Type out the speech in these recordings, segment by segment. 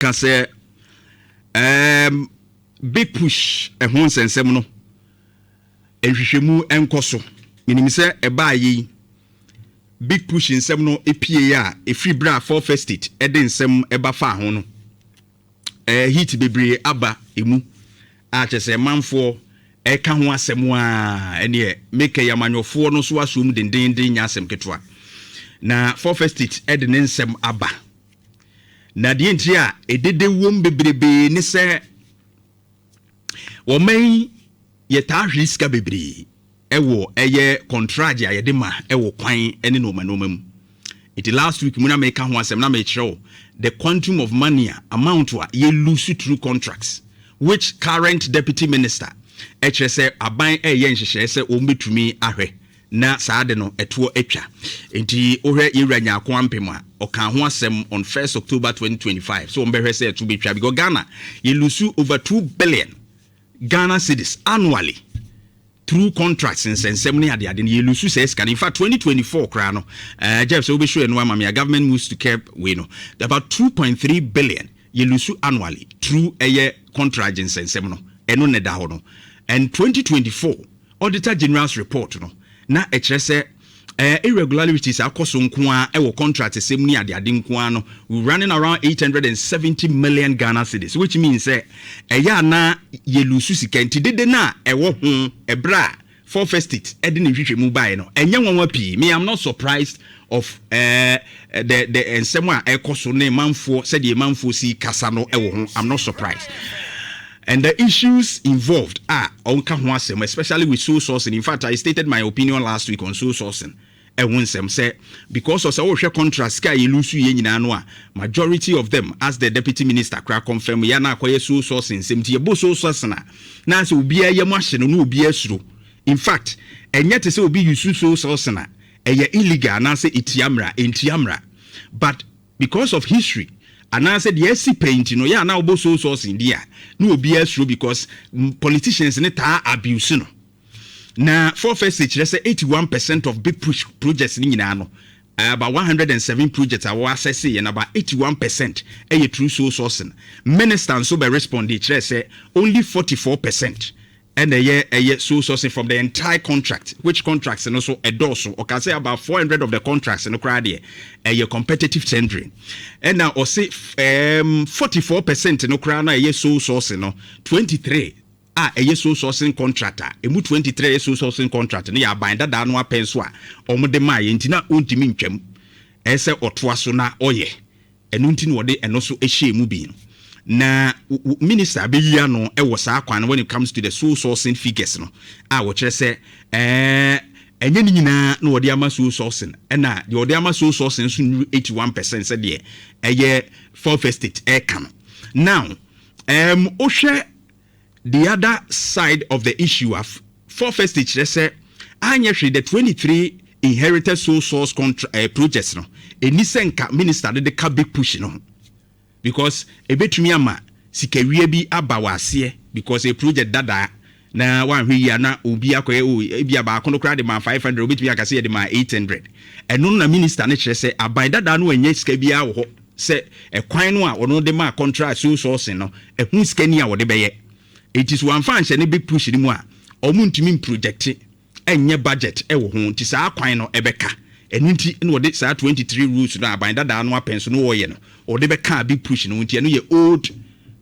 Ka sɛ Big Push ɛho nsɛnsɛm no, nhwehwɛmu nkɔ so. Menim sɛ ɛbaa yei, Big Push nsɛm no pie a, ɛfiri berɛ a Fourth Estate de nsɛm ba faa ho no, heat bebree aba ɛmu a kyerɛ sɛ manfoɔ ɛka ho asɛm a, ɛneɛ meka yi, amanyɔfoɔ no nso asom dendenden, nyɛ asɛm ketewa. Na Fourth Estate de ne nsɛm aba. Na deɛ nti a ɛdede wom bebrebee ne sɛ wɔman yi yɛtaa hwere sika bebree ɛwɔ ɛyɛ contract a yɛde ma ɛwɔ kwan ne nneɛma nneɛma mu. Nti last week mu na meka ho asɛm na mekyerɛ wo the quantum of money a, amount a yɛ lose through contracts, which current deputy minister ɛkyerɛ sɛ aban ɛyɛ nhyehyɛeɛ sɛ wɔn bɛtumi ahwɛ na saa de no ɛtoɔ atwa. Nti wohwɛ yɛwura Nyaako Ampem a ɔka ho asɛm on 1st October 2025 so wɔn bɛhwɛ sɛ ɛto bɛtwa, because Ghana yɛ lose over 2 billion Ghana cedis annually through contracts nsɛnsɛm ne adeade no. Yɛ lose sɛ sika no. In fact, 2024 koraa no, Jeff, sɛ wobɛhwɛ no ama me a, government moves to curb wei no, about 2.3 billion yɛ lose annually through ɛyɛ contract nsɛnsɛm no. Ɛno ne da hɔ no. And 2024 Auditor General's report no na ɛkyerɛ sɛ irregularities akɔ so nko a ɛwɔ contract sɛm ne adeade nko a no, we running around 870 million Ghana cedis, which means sɛ ɛyɛ ana yɛ lose sika. Nti dede no a ɛwɔ ho ɛberɛ a Fourth Estate ɛde ne nhwehwɛmu baeɛ no, ɛnyɛ nwanwa pii. Me, I'm not surprised of the nsɛm a ɛkɔ so ne manfoɔ, sɛdeɛ manfoɔ si kasa no ɛwɔ ho. I'm not surprised. And the issues involved are ɔnka ho asɛm, especially with sole sourcing. In fact, I stated my opinion last week on sole sourcing ɛho nsɛm sɛ because of sɛ wohwɛ contract sika a yɛ lose yɛ nyinaa no a, majority of them, as the deputy minister kora confirm yɛ, na akɔyɛ sole sourcing nsɛm. Nti yɛbɔ sole sourcing a, na sɛ obiara yɛ mu ahye no na obiara suro. In fact, ɛnyɛ te sɛ obi use sole sourcing a ɛyɛ illegal anaasɛ ɛtia mmara, ɛntia mmara, but because of history anaasɛ deɛ asi pɛn nti no yɛ ana wobɔ sole sourcing di a, na obiara suro because politicians ne taa abuse no. Na Fourth Estate kyerɛ sɛ 81% of Big Push projects ne nyinaa no, about 107 projects a wɔn assess yɛ no, about 81% ɛyɛ through sole sourcing. Minister nso bɛ respond kyerɛ sɛ only 44% ɛna ɛyɛ sole sourcing from the entire contract, which contracts no so ɛdɔɔso. Ɔka sɛ about 400 of the contracts no koraa deɛ, ɛyɛ competitive tendering. Ɛna ɔse 44% no koraa no a ɛyɛ sole sourcing no, 23 a ɛyɛ sole sourcing contract a emu 23 ɛyɛ sole sourcing contract no yɛ aban dadaa no apɛn so a wɔn de maa yɛ. Nti na ɔntumi ntwam, ɛsɛ ɔtoa so na ɔyɛ ɛno. Nti na wɔde ɛno so ɛhyɛ mu bi no na minister bɛyi ano ɛwɔ saa kwan no. When it comes to the sole sourcing figures no a, wɔkyerɛ sɛ ɛnyɛ ne nyinaa na wɔde ama sole sourcing, ɛna deɛ wɔde ama sole sourcing nso nuru 81% sɛdeɛ ɛyɛ Fourth Estate ɛɛka no. Now, wohwɛ the other side of the issue of Fourth Estate kyerɛ sɛ anyɛ hwee, the 23 inherited sole source projects no, ɛni sɛ nka minister de ka Big Push no ho, because ebetumi ama sikawie bi aba wɔ aseɛ, because a project dadaa na wanhwɛ yie a na obi akɔyɛ o, ebi a baako no koraa de ma 500, obetumi aka sɛ yɛde ma 800. Ɛno na minister no kyerɛ sɛ aban dadaa no anyɛ sika biara wɔ hɔ sɛ ɛkwan no a ɔno de ma contract sole sourcing no, ɛho sika ni a wɔde bɛyɛ. Eti so wɔamfa anhyɛ ne Big Push no mu a, ɔmo ntumi mproject ɛnyɛ budget ɛwɔ ho. Nti saa kwan no ɛbɛka. Ɛno nti na wɔde saa 23 roads no aban dadaa no apɛn so no wɔyɛ no, wɔde bɛka Big Push no. Nti ɛno yɛ old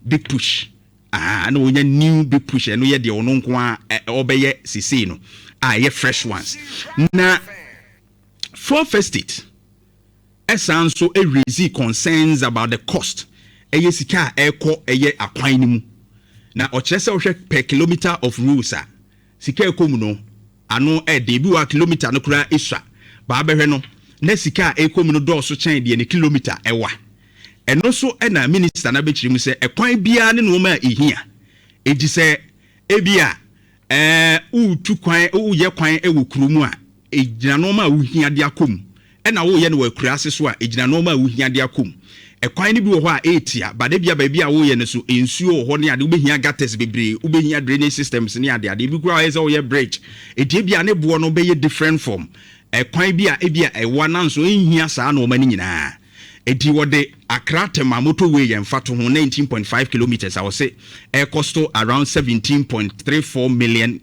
Big Push. Ah, na wɔnya new Big Push, ɛno yɛ deɛ ɔno nko a ɔbɛyɛ sesei no a ɛyɛ fresh ones. Na Fourth Estate ɛsan nso ɛraise concerns about the cost, ɛyɛ sika a ɛkɔ ɛyɛ akwan no mu. Na ɔkyerɛ sɛ wohwɛ per kilometer of roads a, sika ɛkɔ mu no ano ɛde ebi wɔ a kilometer no koraa esua baa bɛhwɛ no na sika a ɛkɔ mu no dɔɔso kyɛn deɛ ne kilometer ɛwa. Ɛno nso ɛna minister no abɛkyerɛ mu sɛ ɛkwan biara ne nneɛma a ɛhia. Eti sɛ ebi a wotu kwan, woyɛ kwan ɛwɔ kurom a, egyina nneɛma a wohia de akɔ mu, ɛna woyɛ no wɔ akuraase so a, egyina nneɛma a wohia de akɔ mu. Ɛkwan no bi wɔ hɔ a ɛɛtia bade bia baabi a woyɛ no so nsuo wɔ hɔ ne ade, wobɛhia gutters bebree, wobɛhia drainage systems ne ade ade. Ebi koraa ɔyɛ sɛ woyɛ bridge etie bi a, ne boɔ no bɛyɛ different from ɛkwan bi a ebi a ɛwɔ nanso ɛnhia saa nneɛma no nyinaa. Eti wɔde Accra Tema motorway yɛn fa to ho, 19.5 kilometres a wɔsɛ ɛcost around $17.34 million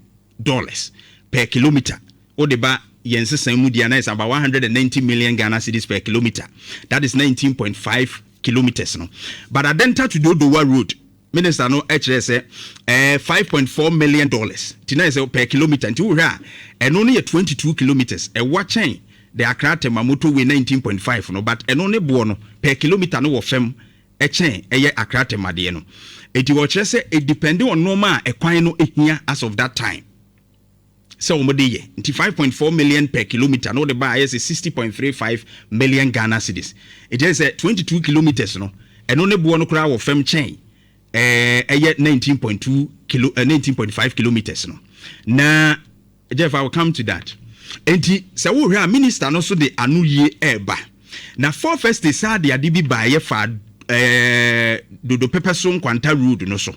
per kilometre. Wode ba yɛn sesan mu deɛ na is about 190 million Ghana cedis per kilometre. That is 19.5 kilometres no. But Adenta to Dodowa road, minister no kyerɛ sɛ $5.4 million nti na yɛ sɛ per kilometre. Nti wohwɛ a, ɛno no yɛ 22 kilometres. Ɛwa kyɛn the Accra Tema motorway 19.5 no, but ɛno ne boɔ no per kilometre no wɔ fam ɛkyɛn ɛyɛ Accra Tema deɛ no. Eti wɔkyerɛ sɛ it depend on nneɛma a ɛkwan no ehia as of that time sɛ wɔn de yɛ. Nti 5.4 million per kilometre na wɔde ba ayɛ sɛ 60.35 million Ghana cedis. Eti yɛ sɛ 22 kilometres no, ɛno ne boɔ no koraa wɔ fam kyɛn ɛyɛ 19.2 kilo 19.5 kilometres no. Na Jeff, I will come to that. Nti sɛ wohwɛ a, minister no so de ano yie ɛɛba na Fourth Estate saa de ade bi baayɛ fa Dodo Pɛpɛ so Nkwanta road no so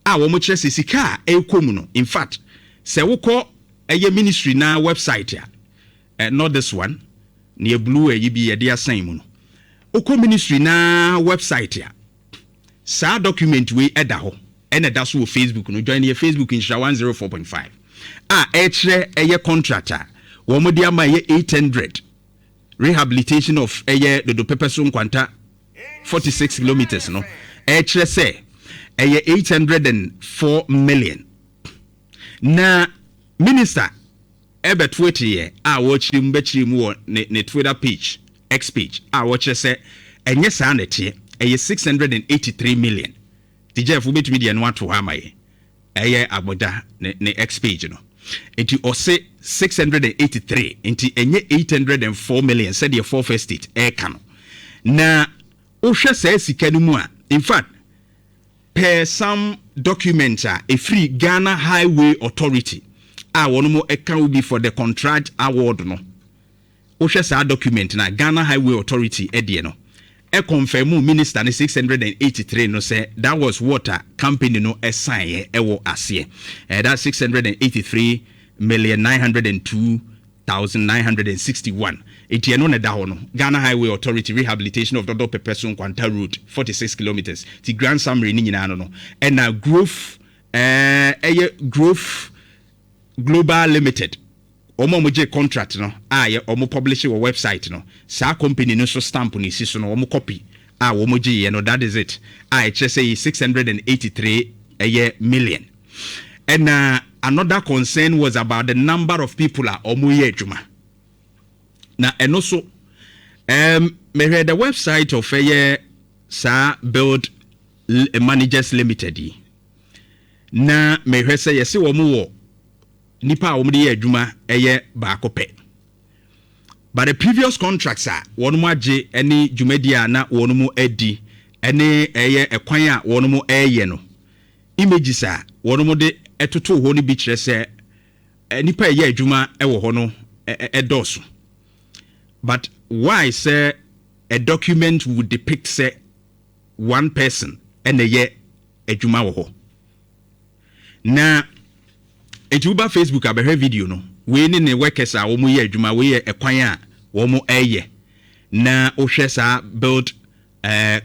a wɔn kyerɛ sɛ sika a ɛrekɔ mu no, in fact, sɛ wokɔ ɛyɛ ministry na website a, not this one, nea blue ɛyi bi yɛde asan mu no, wokɔ ministry na website a, saa document wei ɛda hɔ, ɛna ɛda so wɔ Facebook no. Join yɛ Facebook, Nhyira 104.5, a ɛkyerɛ ɛyɛ contract a wɔn de ama ɛyɛ 800 rehabilitation of ɛyɛ Dodo Pɛpɛ so Nkwanta 46 kilometres no. Ɛkyerɛ sɛ ɛyɛ 804 million. Na minister ɛbɛto etiɛ a wɔkyerɛ mu bɛkyerɛ mu wɔ ne Twitter page, X page, a wɔkyerɛ sɛ ɛnyɛ saa na ɛteɛ, ɛyɛ 683 million. Ti Jeff, wobɛtumi deɛ no ato hɔ ama yɛ, ɛyɛ Agbogya ne X page no. Nti ɔse 683, nti ɛnyɛ 804 million sɛdeɛ Fourth Estate ɛɛka no. Na wohwɛ saa sika no mu a, in fact, per some document a ɛfiri Ghana Highway Authority a wɔn mo ɛka wo bi for the contract award no, wohwɛ saa document na Ghana Highway Authority ɛdeɛ no, ɛconfirm minister ne 683 no sɛ that was what a company no ɛsign ɛwɔ aseɛ. That 683,902,961, eti ɛno na ɛda hɔ no, Ghana Highway Authority, rehabilitation of Dodo Pɛpɛ so Nkwanta road, 46 kilometres. Ti grand summary ne nyinaa no, ɛna Growth ɛyɛ Growth Global Limited, wɔn a wɔgye contract no a yɛ wɔn publish wɔ website no, saa company no nso stamp no esi so no, wɔn copy a wɔn gye yɛ no, that is it, a ɛkyerɛ sɛ yɛ 683 ɛyɛ million. Ɛna another concern was about the number of people a wɔn yɛ adwuma. Na ɛno so mehwɛ the website of ɛyɛ saa Build Managers Limited yi, na mehwɛ sɛ yɛsɛ wɔn wɔ nipa a wɔn de yɛ adwuma ɛyɛ baako pɛ, but the previous contracts a wɔn agye ne dwumadi a na wɔn adi ne ɛyɛ ɛkwan a wɔn ɛreyɛ no, images a wɔn de ɛtoto hɔ no bi kyerɛ sɛ nipa a ɛyɛ adwuma ɛwɔ hɔ no ɛdɔɔso. But why sɛ a document would depict sɛ one person ɛna ɛyɛ adwuma wɔ hɔ? Na eti woba Facebook abɛhwɛ video no, wei ne workers a wɔn yɛ adwuma. Wei yɛ ɛkwan a wɔn ɛreyɛ. Na wohwɛ saa Build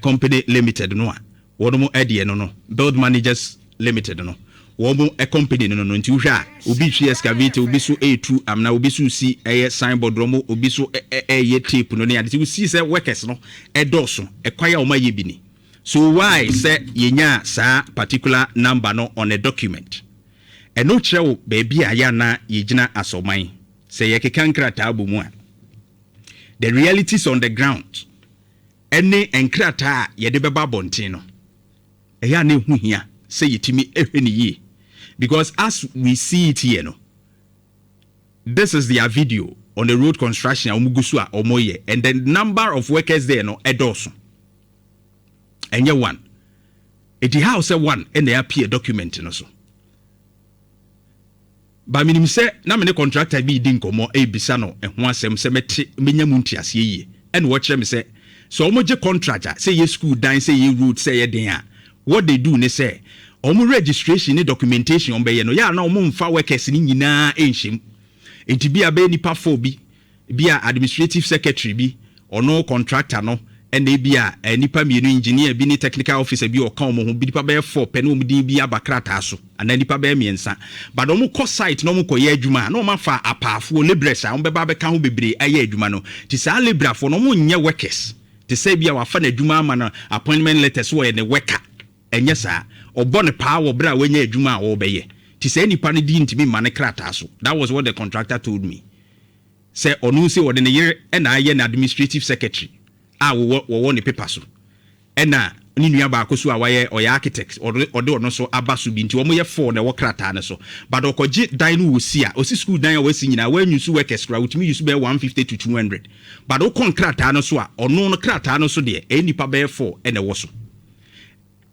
Company Limited no a wɔn ɛdeɛ no, Build Managers Limited no, wɔn company no. Nti wohwɛ a, obi twi excavator, obi so ɛretu amena, obi so si ɛyɛ signboard wɔn, obi so ɛyɛ tape no ne ade. Ti wosi sɛ workers no ɛdɔɔso. Ɛkwan a wɔn ayɛ bi ni. So why sɛ yɛnya saa particular number no on a document? Ɛno kyerɛ wo baabi a yɛ ana yɛgyina asɔman sɛ yɛkeka nkrataa bɔ mu a, the realities on the ground ɛne nkrataa a yɛde bɛba abɔnten no, ɛyɛ a na ɛho hia sɛ yɛtumi ɛhwɛ ne yie, because as we see it here no, this is their video on the road construction a wɔn gu so a wɔn yɛ, and the number of workers there no ɛdɔɔso, ɛnyɛ one. Eti how sɛ one ɛna appear document no so? Ba menim sɛ na me ne contractor bi di nkɔmmɔ, ɛrebisa no ɛho asɛm sɛ mɛte mɛnya mu nteaseɛ yie, ɛna wɔkyerɛ me sɛ wɔn gye contract a, sɛ yɛ school dan, sɛ yɛ road, sɛ yɛ den a, what they do ne sɛ wɔn registration ne documentation wɔn bɛyɛ no yɛ a, na wɔn mfa workers ne nyinaa nhyɛm. Nti bi a bɛyɛ nipa four bi, bi a administrative secretary bi, ɔno contractor no Ɛna ebi a nipa mmienu, engineer bi ne technical officer bi, ɔka wɔn ho bi, nipa bɛyɛ four pɛ ne wɔn din bi aba krataa so, anaa nipa bɛyɛ mmiɛnsa. But wɔn kɔ site na wɔn kɔ yɛ adwuma a, na wɔn afa apaafoɔ, labourers a wɔn bɛba abɛka ho bebree ayɛ adwuma no. Ti saa labourerfoɔ no, wɔn nyɛ workers te sɛ bi a wafa n'adwuma ama no appointment letter so wɔyɛ ne worker. Ɛnyɛ saa, ɔbɔ ne paa wɔ berɛ a wanya adwuma a wɔrebɛyɛ. Ti saa nipa no di ntumi mma ne krataa so. That was what the contractor told me, sɛ ɔno sɛ ɔde ne yere ɛna ayɛ ne administrative secretary a wɔwɔ ne paper so, ɛna ne nua baako so a wayɛ ɔyɛ architect, ɔde ɔno so aba so bi. Nti wɔn yɛ four na ɛwɔ krataa no so. But ɔkɔgye dan no wɔ si a ɔsi school dan a wɔasi nyinaa, wɔanyi so workers kora wotumi yi so bɛyɛ 150 to 200. But ɔkɔ nkrataa no so a, ɔno no krataa no so deɛ, ɛyɛ nipa bɛyɛ four ɛna ɛwɔ so.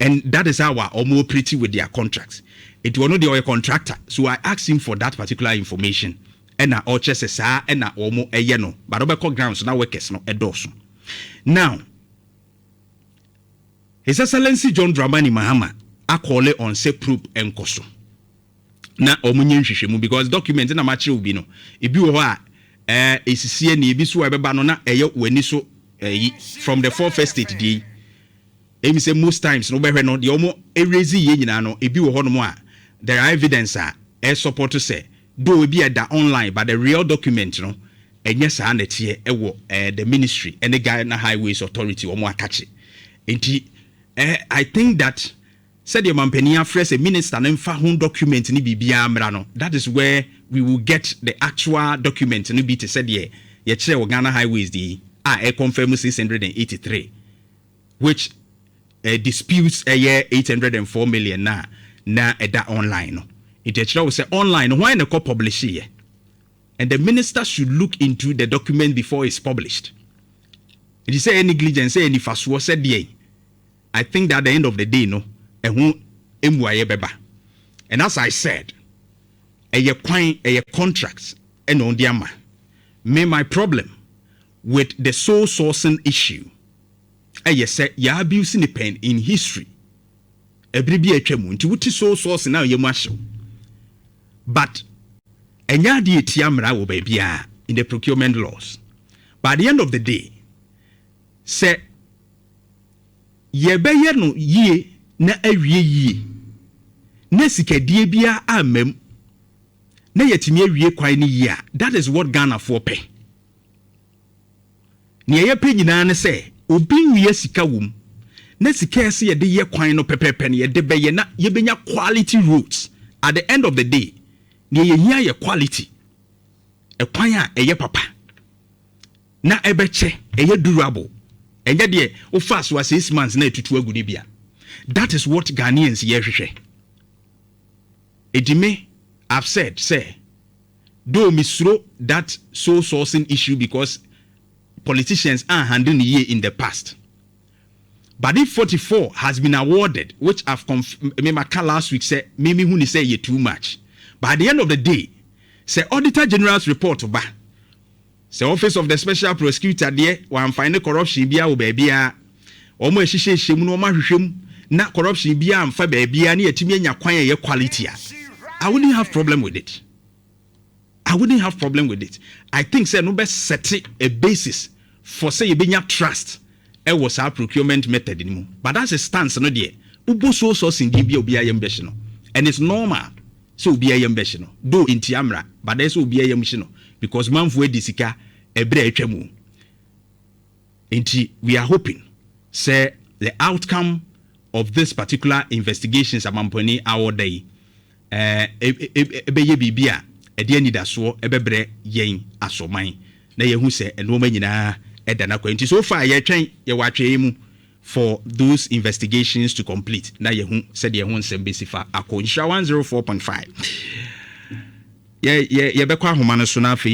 And that is how a wɔn operate with their contracts. Nti ɔno deɛ, ɔyɛ contractor, so I asked him for that particular information, ɛna ɔkyerɛ sɛ saa ɛna wɔn ɛyɛ no. But ɔbɛkɔ grounds na workers no ɛdɔɔso. Now, His Excellency John Dramani Mahama acall on sɛ probe nkɔ so na wɔn nyɛ nhwehwɛmu, because document na makyerɛ obi no, ebi wɔ hɔ a esisie na ebi so a ɛbɛba no na ɛyɛ w'ani so. Ɛyi from the Fourth Estate deɛ yi, emi sɛ most times no, wobɛhwɛ no deɛ wɔn erezi yie nyinaa no, ebi wɔ hɔnom a there are evidence a ɛ support sɛ though ebi ɛda online, but the real document no, ɛnyɛ saa na ɛteɛ. Ɛwɔ the ministry ɛne Ghana Highways Authority wɔn akakye. Nti I think that sɛdeɛ mampanin afrɛ sɛ minister no mfa ho document ne biribiara mmra no, that is where we will get the actual document no bi, te sɛ deɛ yɛkyerɛ wɔ Ghana Highways deɛ yi a ɛconfirm 683, which disputes ɛyɛ 804 million na ɛda online no. Nti ɛkyerɛ wo sɛ online no, hwan na ɛkɔ publish yɛ? And the minister should look into the document before it's published. Nti sɛ ɛyɛ negligence, sɛ ɛyɛ nifasoɔ, sɛ deɛ, I think that at the end of the day no, ɛho mmuayɛ bɛba. And as I said, ɛyɛ kwan, ɛyɛ contract ɛna ɔde ama me. My problem with the sole sourcing issue ɛyɛ sɛ yɛ abuse ne pen in history ɛbere bi atwa mu. Nti wote sole sourcing na yɛ mu ahyew, but ɛnyɛ adeɛ etia mmara wɔ baabiara in the procurement laws. But at the end of the day, sɛ yɛbɛyɛ no yie na awie yie na sikadie biara amma mu na yɛtumi awie kwan no yie a, that is what Ghanafoɔ pɛ. Nea yɛpɛ nyinaa ne sɛ obi nwie sika wɔ mu na sika ɛsɛ yɛde yɛ kwan no pɛpɛɛpɛ no, yɛde bɛyɛ na yɛbɛnya quality roads. At the end of the day, nea yɛhia yɛ quality ɛkwan a ɛyɛ papa na ɛbɛkyɛ, ɛyɛ durable, ɛnyɛ deɛ wofa so a 6 months na ɛtutu agu ne bia. That is what Ghanaians yɛhwehwɛ. Ɛdi me, I've said sɛ though mesuro that sole sourcing issue because politicians are handling yie in the past, but if 44 has been awarded, which I've me maka last week sɛ me me hu ni sɛ yɛ too much, but at the end of the day, sɛ Auditor General's report ba sɛ Office of the Special Prosecutor deɛ, wɔamfa ne corruption biara wɔ baabiara, wɔn a ɛhyehyɛ hyɛ mu no, wɔn ahwehwɛ mu na corruption biara amfa baabiara ne yɛtumi anya kwan a ɛyɛ quality a, I wouldn't have problem with it. I wouldn't have problem with it. I think sɛ no bɛ set a basis for sɛ yɛbɛnya trust ɛwɔ saa procurement method ni mu. But as a stance no deɛ, wobɔ sole sourcing din bi a, obiara yam bɛhye no, and it's normal sɛ obiara yam bɛhye no, though ntia mmara, but ɛsɛ obiara yam hye no because manfoɔ adi sika ɛberɛ a atwa mu. Nti we are hoping sɛ the outcome of this particular investigations amampani awɔda yi ɛbɛyɛ biribi a ɛde anidasoɔ ɛbɛbrɛ yɛn asɔman na yɛhu sɛ nneɛma nyinaa ɛda n'akɔ. Nti so far yɛtwɛn, yɛwɔ atwɛn mu for those investigations to complete na yɛhu sɛdeɛ ɛho nsɛm bɛsi fa akɔ. Nhyira 104.5, yɛbɛkɔ ahoma no so na afei